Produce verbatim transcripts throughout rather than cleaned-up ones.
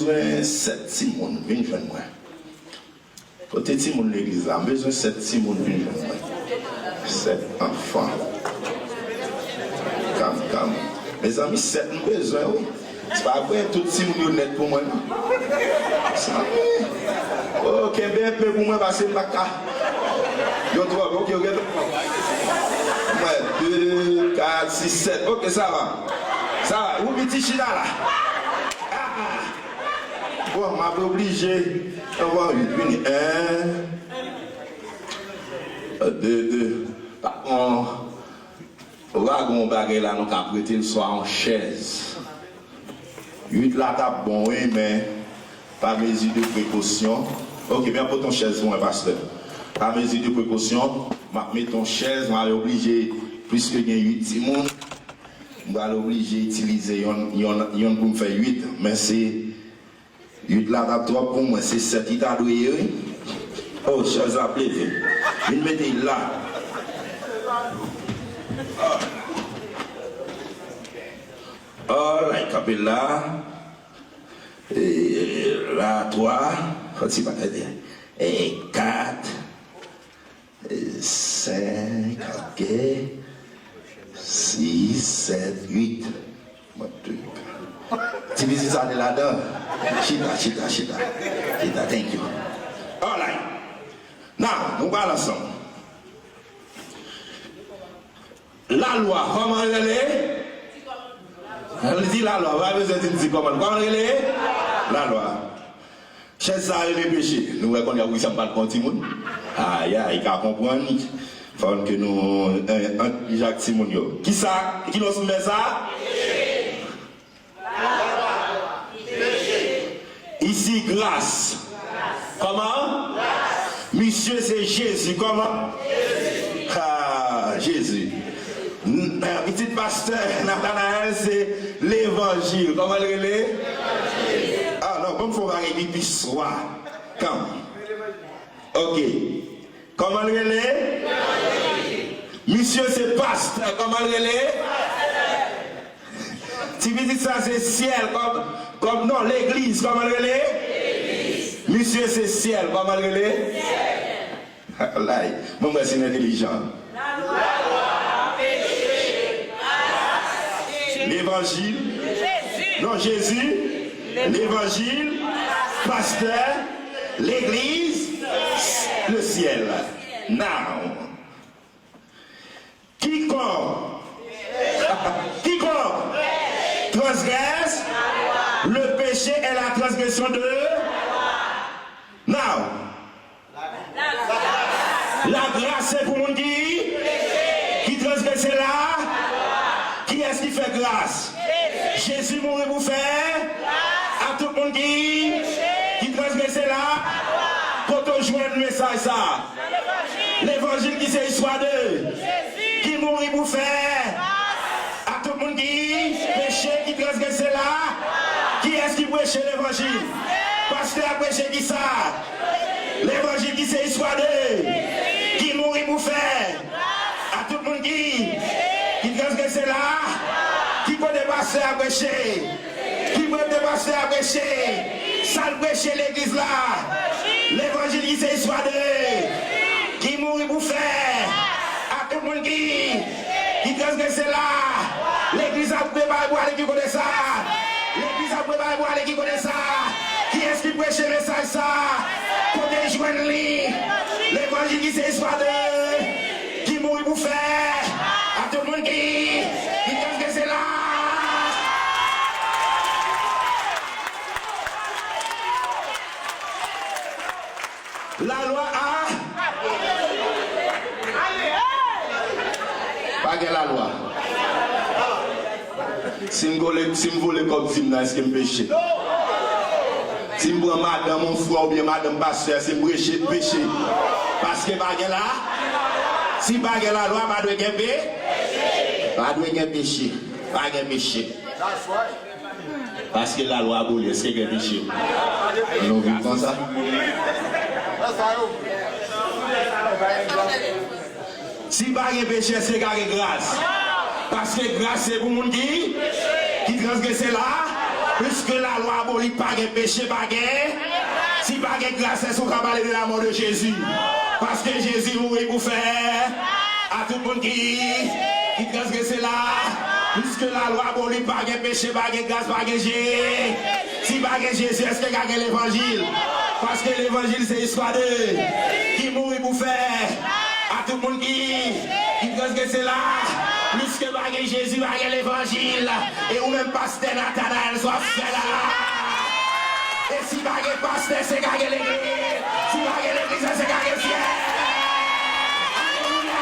Bezwen sèt timoun, vin jwenn mwen. Kote timoun legliz la? M bezwen sèt timoun vin jwenn mwen. Sèt anfan. Kam, kam. Mezanmi, sèt m bezwen, wi. Se pa vre, tout timoun yo nèt pou mwen, non. Mezanmi. Oh, kenbe enpe pou mwen, paske m pa ka. Yo twòp, ok, yo gen twòp. Mwen, de, kat, sis, sèt. Ok, sa va. Sa va. Ou piti chita la. Ah, ah. Bon, m ap oblije. Anvan uit, vini. En. De, de. Pa, on. Ou pa gen yon bagay la nou ka prete l swa yon chèz. Uit la t ap bon, wi, men pa mezi de prekosyon. Ok, men pote yon chèz pou mwen, pastè. Pa mezi de prekosyon, m ap mete yon chèz, m al oblije, piske gen uit timoun, m pral oblije itilize yonn, yonn, yonn pou m fè uit, men se uit la t ap twòp pou mwen, se sèt li ta dwe ye, wi. Oh, chèz la ap leve. Vin mete l la. Alright, kanpe la. E, la, twa. Fò ti pa tande. E, kat. E, senk, ok. Sis, sèt, uit. Mwen tou. Ti pitit sa te ladan. Chita, chita, chita. Chita, thank you. Alright. Now, nou pral ansanm. Lalwa, kòman l rele? Li di lalwa, pa bezwen di m di kòman. Kòman l rele? Lalwa. Chèz sa rele peche. Nou wè kounye a wi sa m pral pran timoun. Ayay, ka konprann. Fò ke nou, eh, entèlijan ak timoun yo. Kisa? Ki non sou mè sa? Isi, gras. Kòman? Misye se Jezi. Kòman? Ah, Jezi. N-, eh, pitit pastè Nathanaël se levanjil. Kòman l rele? Ah, non, ban m fè yon bagay ki pi swa. Kanmenm. Ok. Kòman l rele? Misye se pastè. Kòman l rele? Ti pitit sa se syèl. Kòm, kòm non, legliz. Kòman l rele? Misye se syèl. Kòman l rele? Alay. Mwen, mwen, se entèlijan. Levanjil. Non, Jezi. Levanjil. Pastè. Legliz. Le syèl. Now. Quiconque, quiconque transgresse le péché est la transgression de. Now. La gras se pou moun ki, ki transgrese la. Kiyès ki fè gras? Jezi mouri pou fè a tout moun ki, ki transgrese la. Kote w jwenn mesaj sa? Levanjil ki se istwa de, ki mouri pou fè a tout moun ki peche, ki transgrese la. Kiyès ki preche levanjil? Pastè a preche kisa? Levanjil ki se istwa de, ki mouri pou fè a tout moun ki, ki transgrese la. Ki kote pastè a preche? Ki kote pastè a preche? Sa l preche legliz la? Levanjil ki se istwa de, ki mouri pou fè a tout moun ki, ki transgrese la. Legliz ap prepare pou ale ki kote sa? Legliz ap prepare pou ale ki kote sa? Kiyès ki preche mesaj sa? Kote jwenn li? Levanjil ki se istwa de, ki mouri pou fè a tout moun ki, ki transgrese la. Lalwa a. Pa gen lalwa. Si m vole, si m vole kòb dim nan, èske m peche? Si m pran madanm yon frè oubyen madanm pastè, si m preche, peche. Paske pa gen la. Si pa gen lalwa, pa dwe gen pe-, pa dwe gen peche. Pa gen peche. Paske lalwa aboli, èske gen peche? Nou viv konsa. Si pa gen peche, èske ka gen gras? Paske gras se pou moun ki, ki transgrese la. Puisque la loi aboli, pa gen peche, pa gen. Si pa gen gras, èske w ka pale de la mort de Jésus? Paske Jezi mouri pou fè a tout moun ki, ki transgrese la. Puisque la loi aboli, pa gen peche, pa gen gras, pa gen Je-, si pa gen Jezi, èske ka gen levanjil? Paske levanjil se istwa de ki mouri pou fè a tout moun ki, ki transgrese la. Puisque pa gen Jezi, pa gen levanjil. E ou menm pastè Nathanaël, sa w ap fè la? E si pa gen pastè, se ka gen legliz. Si pa gen legliz, se ka gen syèl. Alelouya!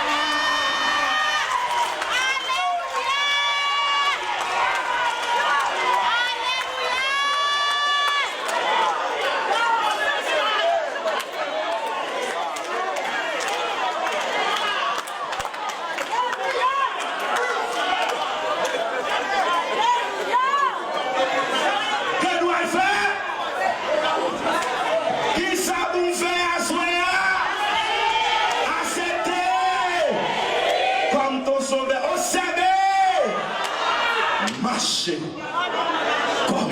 Ke dwa l fè? Kisa pou m fè aswè a? Aksepte kòm ton sovè. Obsève. Mache kòm